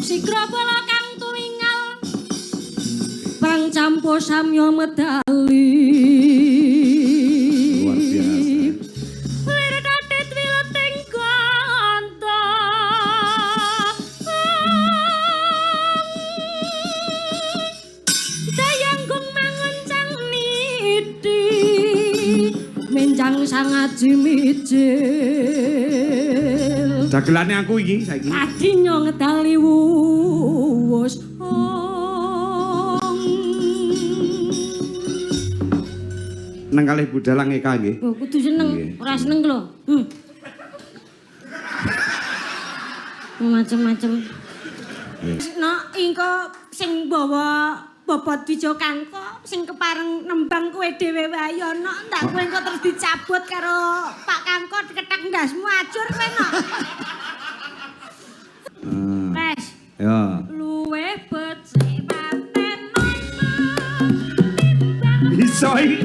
Sigra bala kang tuwingal Prang campo samya medali. Luar biasa. Lir katit wileting ganda. Dayanggung manguncang niti menjang sangaji mijil. Dagelane aku iki saiki. Adinya ngedali wuwus ong. Nang kalih budhalang Eka nggih. Oh, kudu seneng, Nggih. Ora seneng lho. Macem-macem. No, ingko sing bawa Bapak Dwijo Kangko sing kepareng nembang kowe dhewe wae ya nok, ndak kowe engko terus dicabut karo Pak Kangko diketek ndasmu ajur kowe nok. Wes, Ya. Luwe becik paten Iso iki.